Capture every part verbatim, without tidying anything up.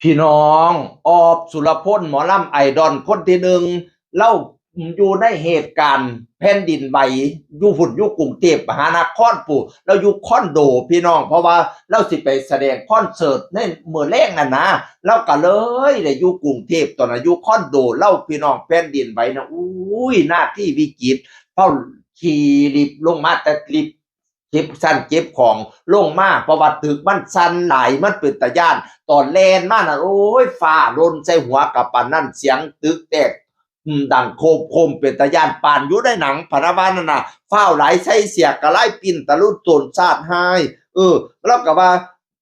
พี่น้อง ออฟ สุรพล หมอลำไอดอลคนที่หนึ่ง ลาวอยู่ในเหตุการณ์แผ่นดินไหว อยู่พุ้น อยู่กรุงเทพมหานครพู้น ลาวอยู่คอนโด พี่น้อง เพราะว่าลาวสิไปแสดงคอนเสิร์ตในมื้อแลงนั่นนะ ลาวก็เลยได้อยู่กรุงเทพ ตอนนั้นอยู่คอนโดลาว พี่น้อง แผ่นดินไหวนะ อุ้ย นาทีวิกฤต ลาวขี่ลิฟต์ลงมา แต่ลิฟต์ เก็บสั่นเก็บของลงมา เพราะว่าตึกมันสั่นหลาย มันเป็นตาย้าน ตอนแล่นมานั่น โอ้ย ฟ้าหล่นใส่หัวกะปานนั้น เสียงตึกแตก อืม ดังโครมโครม เป็นตาย้าน ปานอยู่ในหนัง พะนะว่านั่นน่ะ ฟ้าวหลาย ใส่เสื้อกะลายปิ้นตะลุโตนซาดหาย เออ ลาวก็ว่า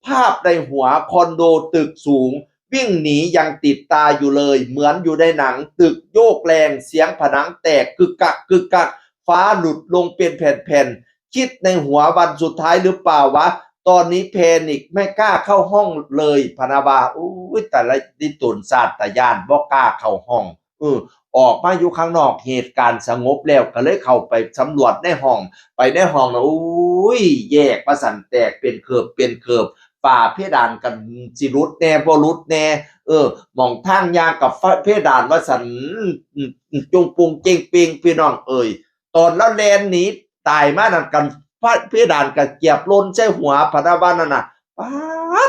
ภาพในหัวคอนโดตึกสูง วิ่งหนียังติดตาอยู่เลย เหมือนอยู่ในหนัง ตึกโยกแรง เสียงผนังแตกกึกกักกึกกัก ฟ้าหลุดลงเป็นแผ่นๆ คิดในหัว วันสุดท้ายหรือเปล่าวะ ตอนนี้แพนิคไม่กล้าเข้าห้องเลย พะนะว่า อุ้ย ตายละ ตะลุโตนซาดตาย้าน บ่กล้าเข้าห้อง เออ ออกมาอยู่ข้างนอก เหตุการณ์สงบแล้ว ก็เลยเข้าไปสำรวจในห้อง ไปในห้องนะ อุ้ย แยกว่าซั่น แตกเป็นเคิบเป็นเคิบ ฝ้าเพดานก็สิหลุดแหน่บ่หลุดแหน่ เออ หม่องทางย่างกับฝ้าเพดานว่าซั่น อืม อืม จุงปุงเจงเปง พี่น้องเอ้ย ตอนลาวแล่นหนีตายมานั่น กันฝ้าเพดานก็เกือบหล่นใส่หัว พะนะว่านั่นน่ะ ป๊า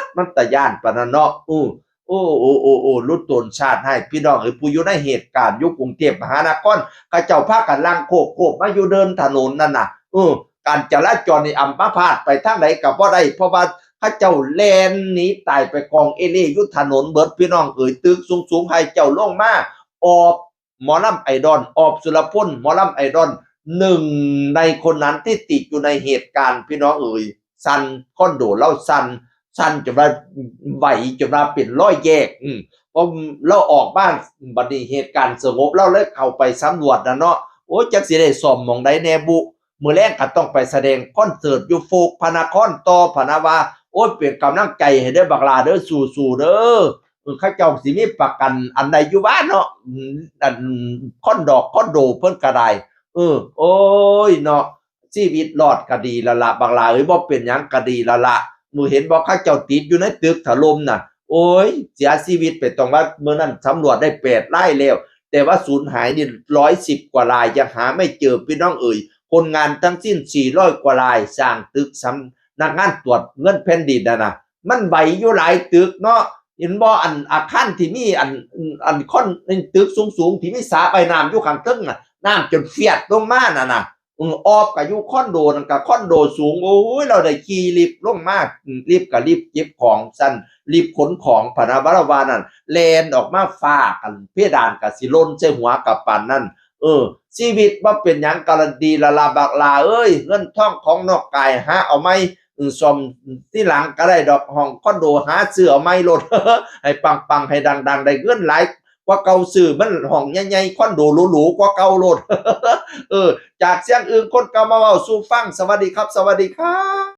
ด มันตาย้านปานนั้นเนาะ อือ โอ้ โอ้ โอ้ โอ้ ตะลุโตนซาดหาย พี่น้องเอ้ย ผู้อยู่ในเหตุการณ์อยู่กรุงเทพมหานคร เขาเจ้าพากันลังโคบๆ มาอยู่เดินถนนนั่นน่ะ เออ การจราจรนี่อัมพาต ไปทางใดก็บ่ได้ เพราะว่าเขาเจ้าแล่นหนีตายไปกองเอเล่อยู่ถนนเบิด พี่น้องเอ้ย ตึกสูงๆ ให้เจ้าลงมา ออฟ หมอลำไอดอล ออฟ สุรพล หมอลำไอดอล หนึ่งในคนนั้นที่ติดอยู่ในเหตุการณ์ พี่น้องเอ๋ย สั่น คอนโดลาวสั่น สั่นจนว่าไหว จนว่าเป็นรอยแยก อืม พอลาวออกมา บัดนี้เหตุการณ์สงบ ลาวเลยเข้าไปสำรวจนะเนาะ โอ้ย จักสิได้ซ่อมหม่องใดแหน่บุ มื้อแลงก็ต้องไปแสดงคอนเสิร์ตอยู่โฟกพระนครต่อ พะนะว่า โอ้ย เป็นกำลังใจให้เด้อบักหล่าเด้อ สู้ๆ เด้อ เออ เขาเจ้าสิมีประกันอันใดอยู่บ้านเนาะ อืม อันคอนดอกคอนโดเพิ่นก็ได้ เออ โอ้ยเนาะ ชีวิตรอดก็ดีแล้วละ บักหล่าเอ้ย บ่เป็นหยังก็ดีแล้วละ หมู่เห็นบ่ เขาเจ้าติดอยู่ในตึกถล่มน่ะ โอ้ย เสียชีวิตไป ต้องว่ามื้อนั้นสำรวจได้แปดรายแล้ว แต่ว่าสูญหายนี่ร้อยสิบกว่าราย ยังหาไม่เจอ พี่น้องเอ๋ย คนงานทั้งสิ้นสี่ร้อยกว่าราย สร้างตึกสำนักงานตรวจเงินแผ่นดินน่ะนะ มันไหวอยู่หลายตึกเนาะ เห็นบ่ อันอาคารที่มีอัน อันคอน ตึกสูงๆ ที่มีสระว่ายน้ำอยู่ข้างเทิงน่ะ น้ำจนเฟียดลงมาน่ะนะ อืม ออฟก็อยู่คอนโดนั่นก็คอนโดสูง โอ้ย ลาวได้ขี่ลิฟต์ลงมา อืม ลิฟต์ก็ลิฟต์เก็บของซั่น ลิฟต์ขนของ พะนะว่า ลาวว่านั่น แล่นออกมา ฟ้ากัน เพดานก็สิหล่นใส่หัวกะปานนั้น เออ ชีวิตบ่เป็นหยังก็ดีละละ บักหล่าเอ้ย เงินทองของนอกกายหาเอาใหม่ อืม ซ่อมทีหลังก็ได้ดอก ห้องคอนโดหาซื้อเอาใหม่โลด ให้ปังๆ ให้ดังๆ ได้เงินหลายกว่าเก่า ซื้อมันห้องใหญ่ๆ คอนโดหรูๆ กว่าเก่าโลด เออ จากเสียงอึ่งคนเก่ามาเว้าสู่ฟัง สวัสดีครับ สวัสดีครับ